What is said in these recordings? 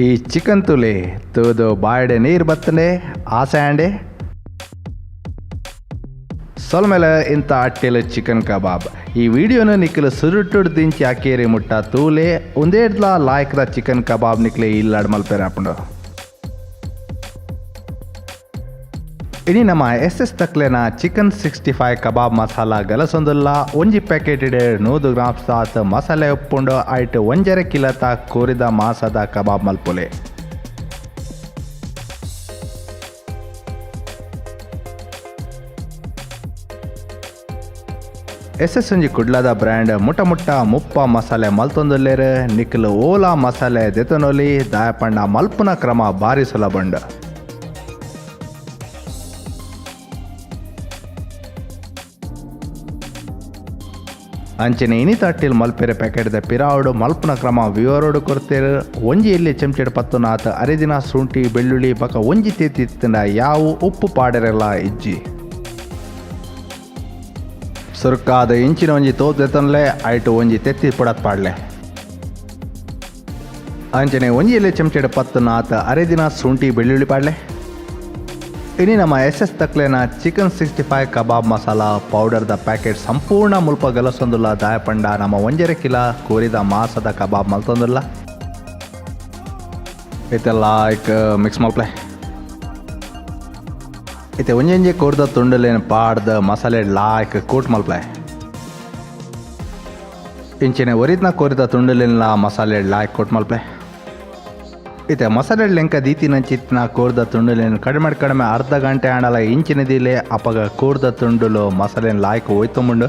ಈ ಚಿಕನ್ ತೂಲೆ, ತೂದು ಬಾಯಿಡೆ ನೀರು ಬತ್ತಂಡೆ, ಆಸೆ ಆಂಡೆ. ಸೊಲ್ಮೆಲ. ಇಂತ ಅಟ್ಟಿಲ್ ಚಿಕನ್ ಕಬಾಬ್. ಈ ವಿಡಿಯೋನ ನಿಕ್ಕಲು ಸುರುಟುಡ್ ದಿಂಚಿ ಅಕೇರಿ ಮುಟ್ಟ ತೂಲೆ. ಒಂದೇಡ್ಲ ಲಾಯ್ಕದ ಚಿಕನ್ ಕಬಾಬ್ ನಿಕ್ಲೆ ಇಲ್ಲಾಡ್ ಮಲ್ಪೆರೆ ಆಪುಂಡು. ಇನಿ ನಮ್ಮ ಎಸ್ ಎಸ್ ತಕ್ಲೆನ ಚಿಕನ್ 65 ಕಬಾಬ್ ಮಸಾಲ ಗಲಸೊಂದುಲ್ಲ. ಒಂಜಿ ಪ್ಯಾಕೆಟ್ 100 ಗ್ರಾಮ್ ಸಾತ್ ಮಸಾಲೆ ಉಪ್ಪುಂಡು. ಐಟ್ 1.5 ಕಿಲತ ಕೋರಿದ ಮಾಸದ ಕಬಾಬ್ ಮಲ್ಪೊಲಿ. ಎಸ್ ಎಸ್ ಒಂಜಿ ಕುಡ್ಲದ ಬ್ರ್ಯಾಂಡ್. ಮುಟ ಮುಟ್ಟ 30 ಮಸಾಲೆ ಮಲ್ತೊಂದುಲ್ಲೆರ್. ನಿಕ್ಲು ಓಲಾ ಮಸಾಲೆ ದೆತೊನೊಲಿ, ದಾಯಪಂಡ ಮಲ್ಪುನ ಕ್ರಮ ಬಾರಿ ಸುಲಭಂಡು. ಅಂಚನೆ ಇನಿ ತಟ್ಟಿಲ್ ಮಲ್ಪೆರೆ ಪ್ಯಾಕೆಟ್ದ ಪಿರಾವುಡು ಮಲ್ಪುನ ಕ್ರಮ ವಿವರೋಡು ಕೊರ್ತೆರ್. ಒಂಜಿ ಎಲ್ಲಿ ಚೆಂಚೆಡ್ ಪತ್ತುನಾತ್ ಅರಿದಿನ ಶುಂಠಿ ಬೆಳ್ಳುಳ್ಳಿ ಬಕ ಒಂಜಿ ತೇತಿ ಇತ್ತಿನ ಯಾವು, ಉಪ್ಪು ಪಾಡೆರೆಲ ಇಜ್ಜಿ. ಸುರುಕಾದ ಇಂಚಿನ ಒಂಜಿ ತೋಪ್ ದೆತೊನ್ಲೆ. ಐಟ್ ಒಂಜಿ ತೆತ್ತಿ ಪುಡತ್ ಪಾಡ್ಲೆ. ಅಂಚನೆ ಒಂಜಿ ಎಲ್ಲಿ ಚೆಂಚೆಡ್ ಪತ್ತುನಾತ್ ಅರಿದಿನ ಶುಂಠಿ ಬೆಳ್ಳುಳ್ಳಿ ಪಾಡ್ಲೆ. ಇನಿ ನಮ್ಮ ಎಸ್ ಎಸ್ ತಕ್ಲೆನ ಚಿಕನ್ 65 ಕಬಾಬ್ ಮಸಾಲ ಪೌಡರ್ದ ಪ್ಯಾಕೆಟ್ ಸಂಪೂರ್ಣ ಮುಲ್ಪ ಗಲಸೊಂದುಲ್ಲ. ದಾಯಪಂಡ ನಮ್ಮ 1.5 ಕಿಲ ಕೋರಿದ ಮಾಸದ ಕಬಾಬ್ ಮಲ್ತೊಂದುಲ್ಲ. ಇತ್ತೆಲ್ಲ ಐಕ್ ಮಿಕ್ಸ್ ಮಲ್ಪ್ಲೆ. ಇತ್ತೆ ಒಂಜೊಂಜಿ ಕೋರ್ದ ತುಂಡುಲೇನು ಪಾಡ್ದ ಮಸಾಲೆ ಲಾಯ್ಕ್ ಕೋಟ್ ಮಲ್ಪ್ಲೆ. ಇಂಚಿನ ಒರಿದ್ನ ಕೋರಿದ ತುಂಡುಲೆಲ್ಲ ಮಸಾಲೆ ಲಾಯ್ಕ್ ಕೋಟ್ ಮಲ್ಪ್ಲೆ. ಇತ್ತೆ ಮಸಾಲೆ ಲೆಂಕ ದೀತಿನಂಚಿತ್ತಿನ ಕೋರ್ದ ತುಂಡುಲೇನು ಕಡಿಮೆ ಕಡಿಮೆ ಅರ್ಧ ಗಂಟೆ ಆಂಡಲ ಇಂಚಿನ ದೀಲೆ. ಅಪಗ ಕೋರ್ದ ತುಂಡುಲು ಮಸಾಲೆ ಲಾಯ್ಕ್ ಒಯ್ತೊಂಬುಂಡು.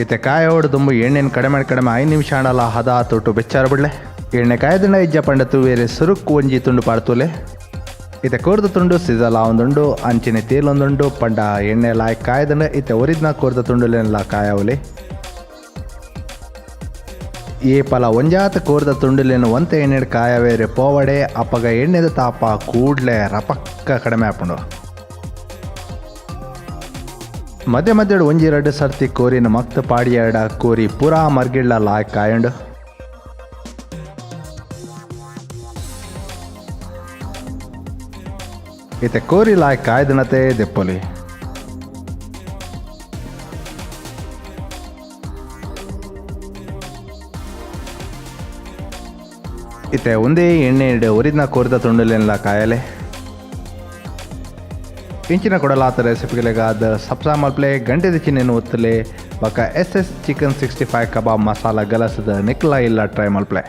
ಇತ್ತೆ ಕಾಯೋಡು ದುಂಬು ಎಣ್ಣೆನ ಕಡಿಮೆ ಕಡಿಮೆ 5 ನಿಮಿಷ ಆಂಡಲ ಹದ ತೊಟ್ಟು ಬೆಚ್ಚಾರ ಬಿಡ್ಲೆ. ಎಣ್ಣೆ ಕಾಯ್ದಂಡ ಇಜ್ಜ ಪಂಡ ತೂವೇರೆ. ಸುರುಕ್ಕು ಒಂಜಿ ತುಂಡು ಪಾಡ್ತುಲೆ. ಇತ್ತೆ ಕೋರ್ದ ತುಂಡು ಸಿಜಲ್ ಆವೊಂದುಂಡು, ಅಂಚಿನ ತೇಲೊಂದುಂಡು ಪಂಡ ಎಣ್ಣೆ ಲಾಯ್ಕ್ ಕಾಯ್ದಂಡ. ಇತ್ತೆ ಒರಿದ್ನ ಕೋರ್ದ ತುಂಡುಲೆನ್ಲ ಕಾಯವಲಿ. ಈ ಪಲ ಒಂಜಾತ ಕೋರ್ದ ತುಂಡುಲೆನ್ ಒಂತೆ ಎಣ್ಣೆಡ್ ಕಾಯವೇರೆ ಪೋವಡೆ. ಅಪಗ ಎಣ್ಣೆದ ತಾಪ ಕೂಡ್ಲೆ ರಪಕ್ಕ ಕಡಿಮೆ ಆಪುಂಡು. ಮಧ್ಯ ಮಧ್ಯಡ್ ಒಂಜಿ ರಡ್ಡ್ ಸರ್ತಿ ಕೋರಿನ ಮಕ್ತ್ ಪಾಡಿಯಡ ಕೋರಿ ಪೂರಾ ಮರ್ಗಿಳ್ಳ ಲಾಯ್ಕ್ ಕಾಯುಂಡು. ಇತ್ತೆ ಕೋರಿ ಲಾಯ್ಕ್ ಕಾಯ್ದನತೆ ದೆಪ್ಪೊಲಿ. ಇತ್ತೆ ಒಂದೇ ಎಣ್ಣೆ ಒರಿದ್ನ ಕೋರಿದ ತುಂಡುಲೆನ್ಲ ಕಾಯಲೆ. ಇಂಚಿನ ಕೊಡಲಾತ ರೆಸಿಪಿಗಳಿಗಾದ ಸಬ್ಸ್ಕ್ರೈಬ್ ಮಲ್ಪಲೆ, ಗಂಟೆದ ಚಿಹ್ನೆನ್ ಒತ್ತುಲೆ. ಬೊಕ ಎಸ್ ಎಸ್ ಚಿಕನ್ 65 ಕಬಾಬ್ ಮಸಾಲ ಗಲಸದ ನಿಕ್ಲ ಇಲ್ಲ ಟ್ರೈ ಮಲ್ಪಲೆ.